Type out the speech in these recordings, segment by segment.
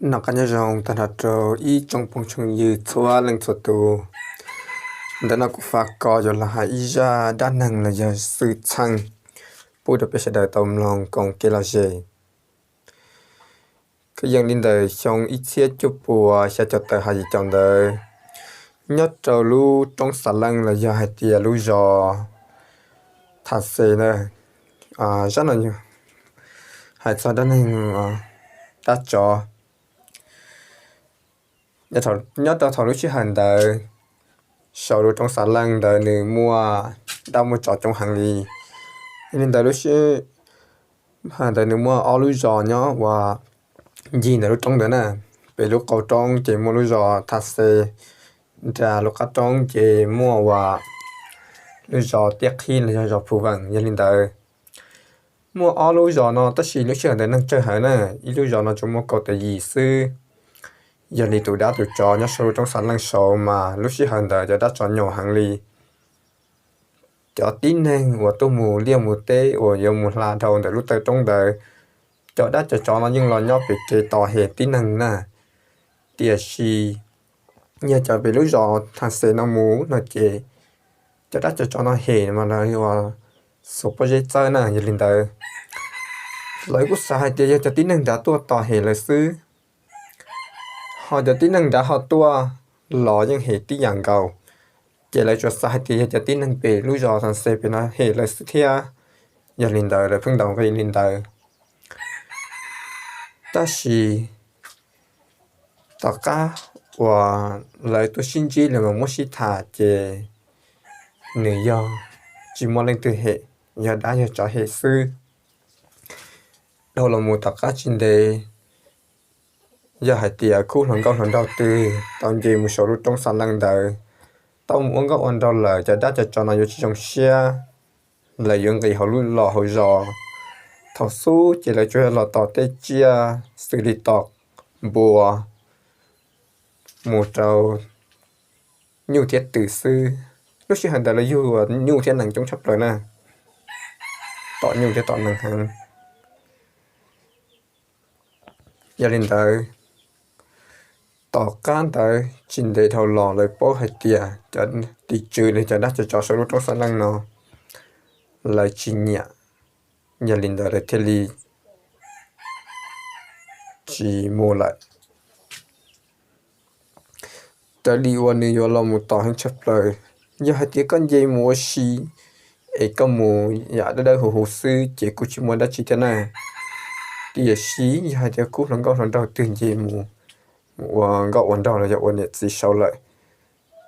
Noj qab nyob zoo tag nrho rau ib tsoom phooj tsoom ywg txhua leej txhua tus. Ntawm no kuv Faj Kos yuav los hais ib zaj dab neeg los yog xwm txheej pub rau peb sawv daws tau mloog koom kev lom zem. Kwv yees li ntawm xyoo ib txhiab cuaj puas xya caum tawm hais yim caum ntawd, nyob rau lub roob Xa Leej los yog hais tias lub zos Thas Xes na, zaj no hais txog dab neeg dab tsov. Nyob rau thaum lub sij hawm ntawd, saum lub roob Xa Leej ntawd nws muaj dab muaj tsov coob heev li. Yog li ntawd lub sij hawm ntawd nws muaj ob lub zos nyob uas ncig ntawm lub roob ntawd na. Pem lub qab roob ces muaj lub zos Thas Xes, nram lub qab roob ces muaj uas lub zos Tiaj Qhib los yog zos Phu Veem. Yog li ntawd, muaj ob lub zos no tab sis lub sij hawm ntawd neeg tsawg heev na, ib lub zos no tsuas muaj kaum tawm yim xwb. Yog li tus dab tus tsov nyob saum lub roob Xa Leej saud mas lub sij hawm ntawd cov dab tsov nyaum heev li. Cov tib neeg uas tuaj mus liaj mus teb uas yuav mus hla dhau ntawm lub taw roob ntawd, cov dab cov tsov no yeej los nyob pem kev tos hem tib neeg na. Tiam sis yog cov pem lub zos Thas Xes no mus no ces cov dab cov tsov no hem mas lawv yuav xuas pob zeb txawb na. Yog li ntawd, lawv kuj xav hais tias yog cov tib neeg nrad tuaj tos hem lawv xwb. Ho cov tib neeg nrad ho tuaj los yeej hem tib yam nkaus, ces lawv tsuas xav hais tias yog cov tib neeg pem lub zos Thas Xes pem no hem lawv xwb thiab. Yog li ntawd lawv pheej ntaus nqi li ntawd. Tab sis tom qab uas lawv tuaj sib ntsib los mus muab sib tham ces nws yog tsis muaj leej twg hem, yog dab yog tsov hem xwb. Dhau los mus tom qab tsis ntev, yog hais tias khub hluas nkauj hluas nraug twg tau nce mus saum lub roob Xa Leej ntawd, tau mus ua nkauj ua nraug lawm cov dab cov tsov no yuav tsis zoo siab, lawv yuav nqis hauv lub los hauv zos. Thaum xub ces lawv tsuas yog los tom tej tsiaj xws li tom npua mus rau nyuj thiab twm xwb. Lub sij hawm ntawd lawv yug nyuj thiab nees coob tshaj plaws na, tom nyuj thiab tom nees heev. Yog li ntawd, tom qab ntawd tsis ntev dhau los lawv paub hais tias cov tim tswv los cov dab cov tsov saum lub roob Xa Leej no lawv tsis nyiam. Yog li ntawd lawv thiaj li tsis mus lawm. Raws li uas nws yuav los mus tom heev tshaj plaws, yog hais tias koj nce mus ua si es koj mus yam dawb dawb huv huv xwb ces kuj tsis muaj dab tsi thiab na. Tiam sis yog hais tias khub hluas nkauj hluas nraug twg nce mus ua nkauj ua nraug los yog ua niam txiv saud lawm,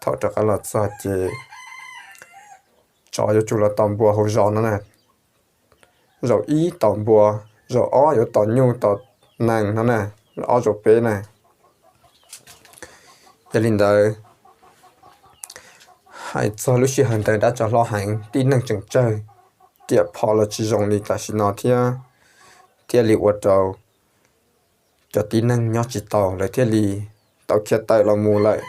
thaum rov qab los txog ces tsov yuav tsum los tom npua hauv zos no na. Zaum ib tom npua, zaum ob yuav tom nyuj tom nees no na, ob zaum peb na. Yog li ntawd, hais txog lub sij hawm ntawd dab tsov hlob heev, tib neeg tseem tsawg, riam phom los tsis zoo li tam sim no thiab, thiaj li ua rau cov tib neeg nyob tsis tau, lawv thiaj li tau khiav tawm los mus lawm.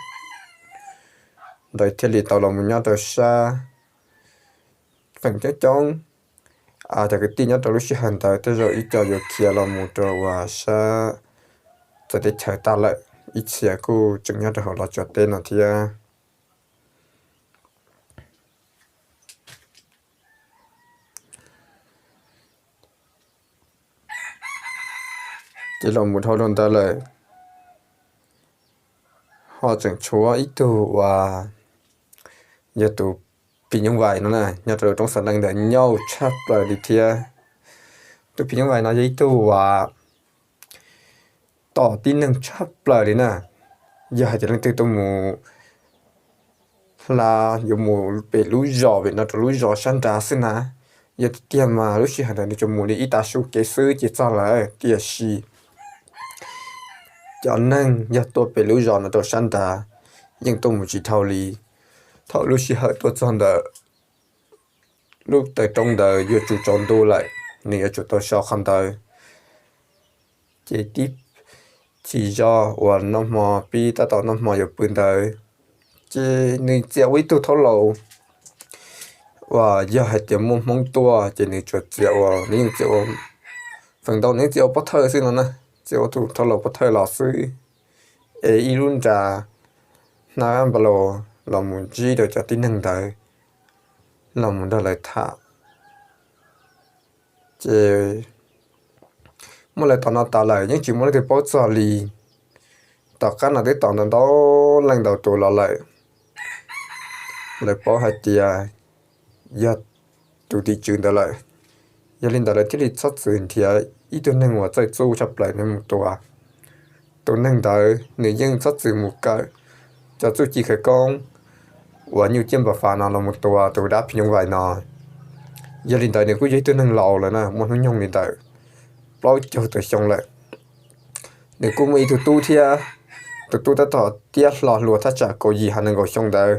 Lawv thiaj li tau los mus nyob rau sab feem coob coob. Cov kwv tij nyob rau lub sij hawm ntawd tej zaum ib co yuav khiav los mus rau uas sab txawv teb chaws tag lawm, ib txhia kuj tseem nyob rau hauv Los Tsuas teb no thiab. Ces los mus dhau rau ntawd lawm, ho tseem tshuav ib tug uas yog tus phim nyuj vais no na, nyob rau roob Xa Leej ntawd nyauj tshaj plaws li thiab. Tus phim nyuj vais no yog ib tug uas tom tib neeg tshaj plaws li na. Yog hais tias leej twg tuaj mus hla, yuav mus pem lub zos pem no rau lub zos sab nrad xwb na, yog tiag tiag mas lub sij hawm ntawd nws tsuas mus li ib tav su kev xwb ces txog lawm. Tiam sis cov neeg yog tuaj pem lub zos no rau sab nrad yeej tuaj mus tsis dhau li. Thaum lub sij hawm tuaj txog ntawm lub taw roob ntawd yuav tsum tsaus ntuj lawm, nws yuav tsum tau so qhov ntawd. Ces tib txhij zog uas noj hmo pib tab tom noj hmo yuav pw ntawd, ces nws txia ua ib tug thaub laus uas yog hais tias muaj Hmoob tuaj ces nws tsuas txia ua, nws yeej txia ua, feem ntau nws yeej txia ua pov thawj xwb no na. Ces ua tus thauj laus pov thawj los xwb, es ib lub nra hnab npa los los mus ntsib rau cov tib neeg ntawd los mus nrog lawv tham. Ces muab lawv tom no tas lawm yeej tsis muaj leej twg paub txog li. Tom qab no twb tom ntau ntau leej ntau tus los lawm, lawv paub hais tias yog tus tim tswv ntawd lawm. Yog li ntawd lawv thiaj li txhob txwm nrhiav ib tug neeg uas txawj txuj tshaj plaws no mus tua. Tus neeg ntawd nws yeej txhob txwm mus kawm cov txuj ci khawv koob uas nyuj ciab npa fas no los mus tua tus dab phim nyuj vais no. Yog li ntawd nws kuj yog ib tug neeg laus lawm na, muaj hnub nyoog li ntawm plaub caug tawm xyoo lawm. Nws kuj muaj ib tug tub thiab, tus tub tab tom tiab hlo hluas thaj tsam kaum yim ha nees nkaum xyoo ntawd.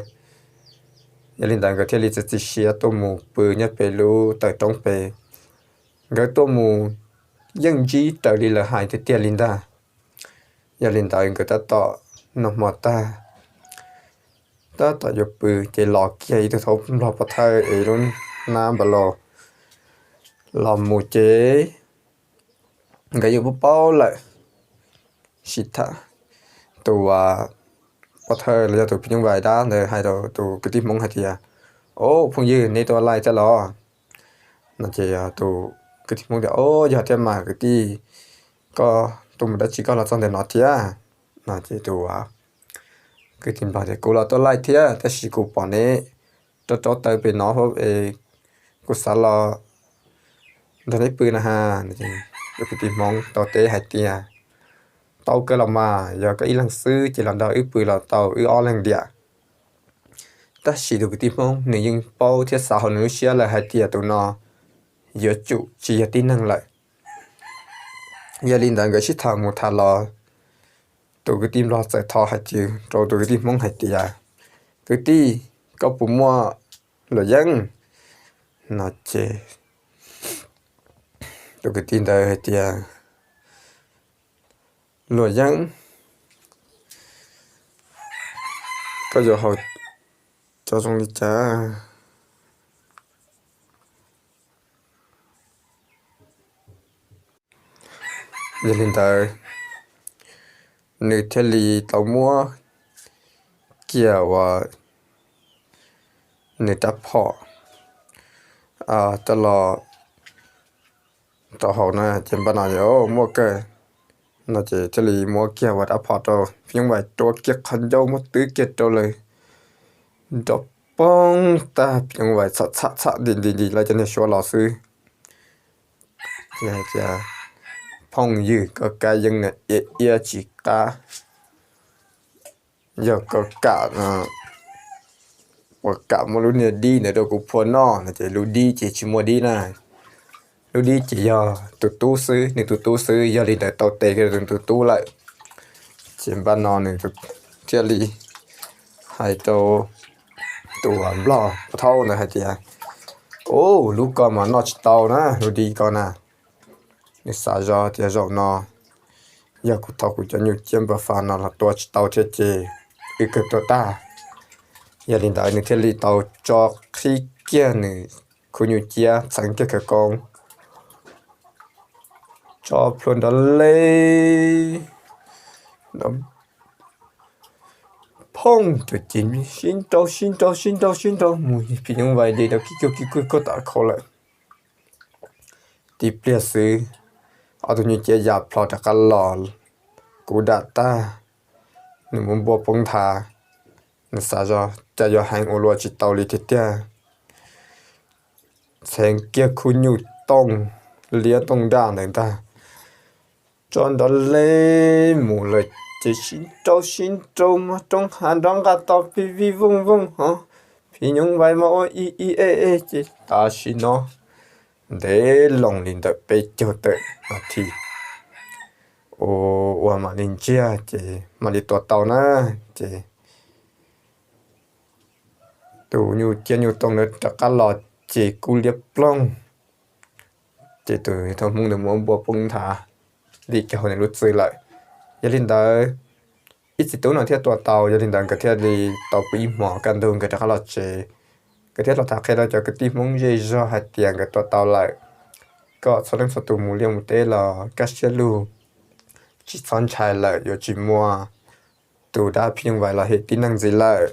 Yog li ntawd nkawd thiaj li txiav txim siab tuaj mus pw nyob pem lub taw roob pem. Nkawd tuaj mus yeej ntsib raws li lawv hais tiag tiag li ntag. Yog li ntawd nkawd tab tom noj hmo tag, tab tom yuav pw, ces los kiag ib tug thauj nplog pov thawj es lub hnab npa los los mus ces nkawd yeej paub paub lawm. Sib tham, tus pov thawj los yog tus phim nyuj vais dab ntawd hais rau tus kwv tij Hmoob hais tias, Au phooj ywg, neb tuaj laij thiab los? No ces tus kwv tij Hmoob tias, Au, yog thiab mas kwv tij, koj tuaj mus dab tsi koj los txog ntawm no thiab? No ces tus kwv tij Nplog tias, Kuv los tuaj laij thiab tab sis kuv pom neb rau rau taw pem no es kuv xav los nrog neb pw na ha. Tus kwv tij Hmoob tau teb hais tias, Tau kawg los mas, yog koj ib leeg xwb ces los nrog wb pw los tau, wb ob leeg diam. Tab sis tus kwv tij Hmoob nws yeej paub thiab xav hauv nws lub siab lawm hais tias tus no yuav tsum tsis yog tib neeg lawm. Yog li ntawd nkawd sib tham mus tham los, tus kwv tij Nplog txawm thov hais tias rau tus kwv tij Hmoob hais tias, Kwv tij, koj puas muaj luam yeeb? No ces tus kwv tij ntawd hais tias, Luam yeeb? Koj yuav haus cov zoo li cas? Yog li ntawd, nws thiaj li tau muab kiag uas nws rab phom coj los rau haus na, ces npaj no muaj kawg. No ces thiaj li muab kiag uas rab phom rau phim nyuj vais, rua kiag qhov ncauj muab twb kiag rau lawm, nrov poob tag, phim nyuj vais txham txham txham nti nti nti lawv cov niag suab los xwb. Ces hais tias, Phooj ywg, koj kab yeeb na iab iab tsis qab. Yog koj kam, puas kam muab lub niag dib ntawd rau kuv phua noj? No ces lub dib ces tsis muaj dib na. Lub dib ces yog tus tub xwb, nws tus tub xwb, yog li ntawd tau tes kiag tus tub lawm. Ces npaj no nws thiaj li hais rau tus nplog pov thaub ntawd hais tias, Ub, lub ko mas noj tsis tau na, lub dib ko na. Nws xav zoj tias zaum no yog kuv thau kuv cov nyuj ciab npawg Fas no los tua tsis tau thiab ces wb kawg tuag tag. Yog li ntawd nws thiaj li tau tso qhib kiag nws khub nyuj ciab txheev kiag khawv koob, tso plhuav nrov le, nrov phooj, ces sib nrau sib nrau sib nrau sib nrau mus, phim nyuj vais nti rau kib kuj kib kuj kib kuj tom khau lawm. Tib pliag xwb, ob tug nyuj ciab ya plho rov qab los, kub dam tag, nws muab npua poob nthav. Nws xav zoj cas yuav heev ua luaj tsis tau li tiag tiag. Txheev kiag khub nyuj tooj liab tooj daj ntawd ntag, tso nrov le mus lawm ces sib nrau sib nrau mas roob hav nrov nqa to pig vij vooj vooj hov, phim nyuj vais mas ua ib ib ej ej ces tam sim no ntev loo li ntawm peb caug tawm nas this ua mam li ntsiag ces mam li tua tau na. Ces tus nyuj ciab nyuj tooj ntawd rov qab los ces kub liab ploog, ces tus thaj Hmoob ntawd muab npua poob nthav li kiag hauv nws lub txwm lawm. Yog li ntawd, ib txiv tub no thiaj tua tau, yog li ntawd nkawd thiaj li tau pw ib hmos kaj ntug nkawd rov qab los tsev. Nkawd thiaj los tham qhia rau cov kwv tij Hmoob zej zog hais tias nkawd tua tau lawm, kom txhua leej txhua tus mus liaj mus teb los kaj siab lug. tsis txhob ntshai lawm, yuav tsis muaj tus dab phim nyuj vais los hem tib neeg ntxiv lawm.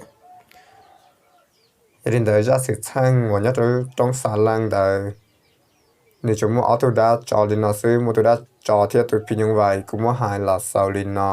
Yog li ntawd zaj xwm txheej uas nyob rau roob Xa Leej ntawd, nws tsuas muaj ob tug dab tso li no xwb, muaj tus dab tso thiab tus phim nyuj vais kuv muab hais los xaus li no.